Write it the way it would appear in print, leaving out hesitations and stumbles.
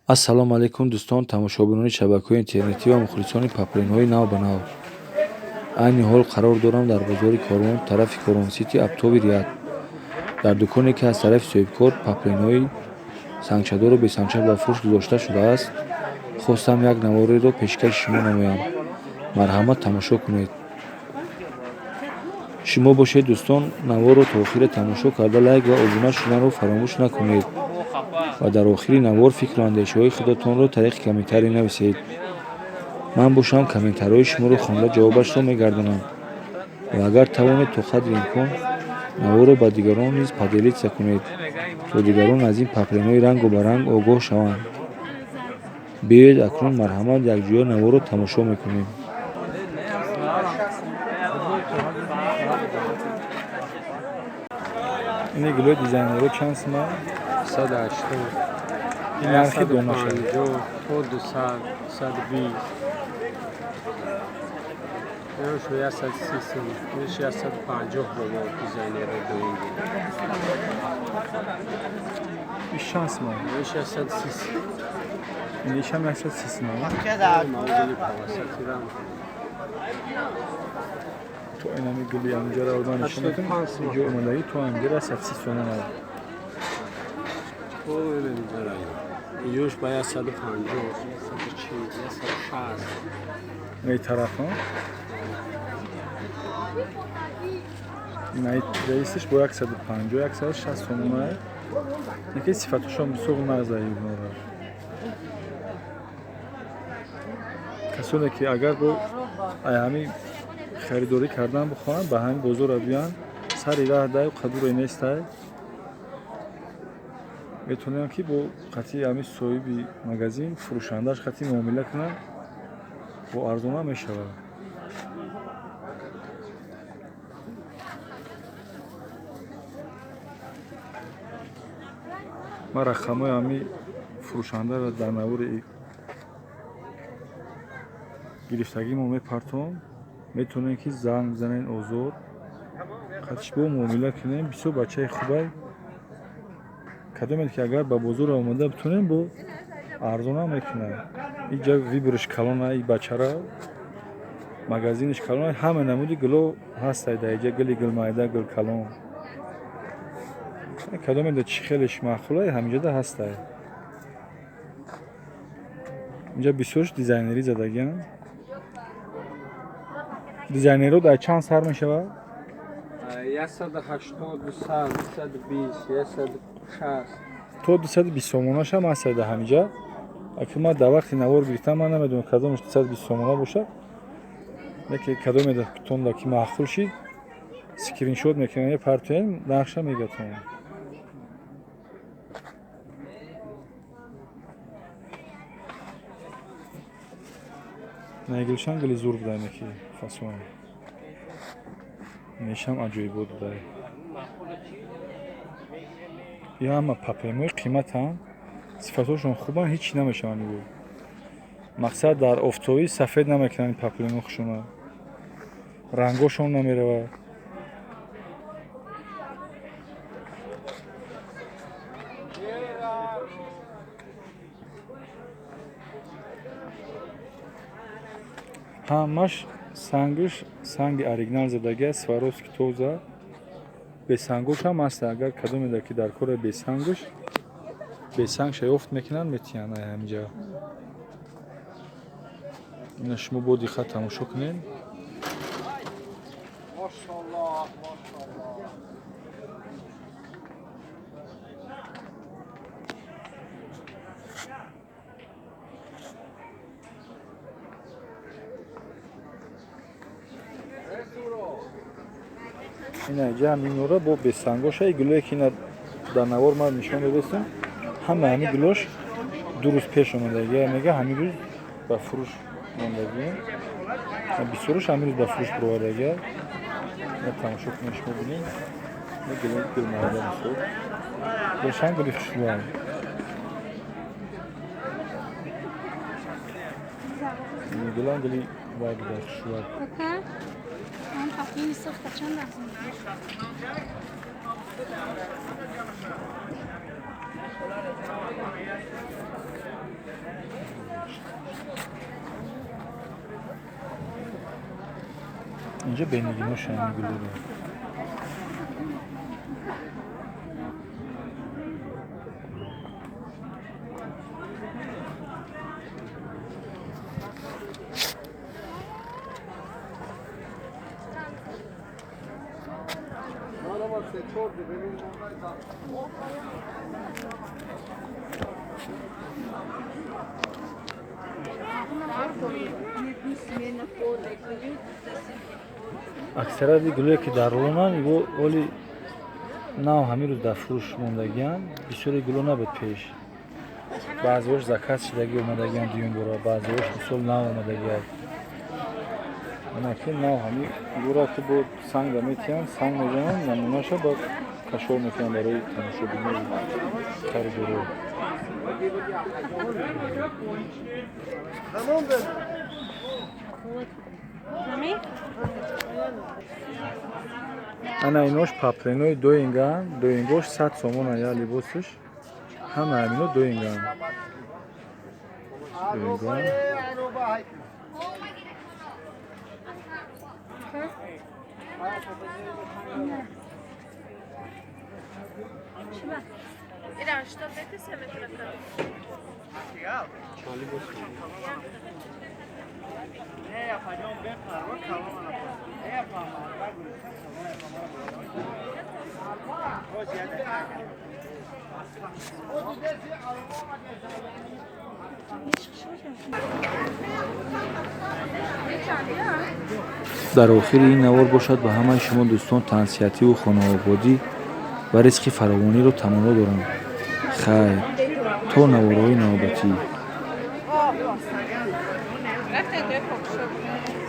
Ассалому алайкум, дӯстон, тамошобинони шабакаҳои интернетӣ ва мухлисони паплинҳои нав ба нав. Айни ҳол қарор дорам дар бозори Корвон, тарафи Корвон-Сити, оптовый ряд. Дар дуконе, ки аз тарафи соҳибкор паплинҳои сангчадору бесангча ба фурӯш гузошта шудааст, хостам як навореро пешкаши шумо намоям. Марҳамат, тамошо кунед. Шумо бошед, дӯстон, наворро то охира тамошо карда, лайк ва обуна шуданро фаромӯш накунед ва дар охири навор фикру андешаҳои худатонро тариқи комментарий нависед. Ман бошам, комментариҳои шуморо хонда, ҷавобашро мегардонам ва агар тавонед, то қадри имкон наворро ба дигарон низ поделиться кунед, то дигарон аз ин паплинҳои рангу баранг огоҳ шаванд. Биёед, акнун марҳамат, якҷоя наворро тамошо мекунем. Ини гулои дизайнеро чанд сума? 180. Ин нархи донаша? То 200, 120. Иношо 130 сум, инаш 150 бобо, дизайнеро дуинги. Иш чанд сума? Инаш 130. Инишам 130 сума? Мавзули павасатирам. То инами гули амҷара одам нишон медиҳам. 85 сума. Иҷо омадагӣ то амҷара 130 сомон аст. Иёш ба 150, 140, 160. Ин тараф ин раисиш бо 150, 160 сомон аст. Яке сифатушон бисёр нағз аюбнора. Касоне ки агар бо ай ҳами харидорӣ кардан бихоҳанд, ба ҳамин бозорро биёянд, сари раҳ дай қадуре нестай. Метавонанд, ки бо қатъи ҳамин соҳиби магазин, фурӯшандааш қатъи муомила кунанд, бо арзона мешавад. Ман рақамҳои ҳамин фурӯшандаро дар навори гирифтагимо мепартом. Метавонем, ки занг бизанед, озод қатиш бо муомила кунем. Бисёр бачаи хубай. Кадомед ки агар ба бозор омода битонем, бо арзона мекунад. Иҷа выбор ш калона, и бачара магазиниш калона, ҳама намуди гуло ҳастай дар иҷа: гули гулмайда, гул калон. Кадомеда чӣ хелеш маъқулай, ҳаминҷода ҳастай. Инҷа бисёрш дизайнерӣ задагианд. Дизайнерҳо дар чанд сар мешавад? 180, 200, 220, 160. То 220 сомонашам ҳастай дар ҳаминҷа. Аки ман дар вақти навор гирифтам, ман намедонам, кадомаш 220 сомона бошад. Яке кадомеда тонда ки маъқул шид, скриншот мекунем, мепартоем, нархша мегатонем. Найгулшан гули зур будай, неки фасон. Нешам аҷоибот будай. И ҳама папемои қиматанд, сифатҳошон хубанд, ҳеҷ чӣ намешаванд. Гул мақсад дар офтобӣ сафед намекунанд паплемо хушона, рангошон намеравад. Ҳамаш сангш санги оригинал задагиаст, Сваровски, тоза. Бесангошам ҳаст. Агар кадомеда ки дар кора бесангш, бесангша ёфт мекунанд, метиҳанд ай ҳаминҷа. Ина шумо бо диққат тамошо кунед. Мошаллоҳ, мошаллоҳ. Ина иҷа ҳаминора бо бесангоша. И гулое ки ина дар навор ман нишон додастам, ҳама ҳамин гулош 2 рӯз пеш омадагия. Мега, ҳамин рӯз ба фурӯш мондагием, бисёрш ҳамин рӯз ба фурӯш бировардагия. Ина тамошо кунед, шумо бинед, гули гулмайда, мисол, гулшан, гули хушрӯянд. Гулам гули вай буда, хушрӯяк. Пока. Он паплини сохта чанд арзон? Инҷо бенигиношам гулоро. Аксарияти гулое ки дар ролонанд, иво оли нав ҳамин рӯз дар фурӯш мондагианд. Бисёре гуло набуд пеш. Баъзеҳош заказ шидагӣ омадагианд дуюм бора, баъзеҳош мисол нав омадагианд. Анаки нав ҳамин гура ки бо санга метиҳанд, санг мезананд, намунаша ба кашол мекунанд барои тамошобинои харидоро. Ана инош паплинои доинган, доингош 100 сомона я либосш. Ҳама ҳамино доинган. Доинган. Дар охири ин навор бошад, ба ҳамаи шумо дӯстон тансиҳативу хонаободӣ ва ризқи фаровониро таманно дорам. Хайр, то наворҳои навбатӣ. Рафтем.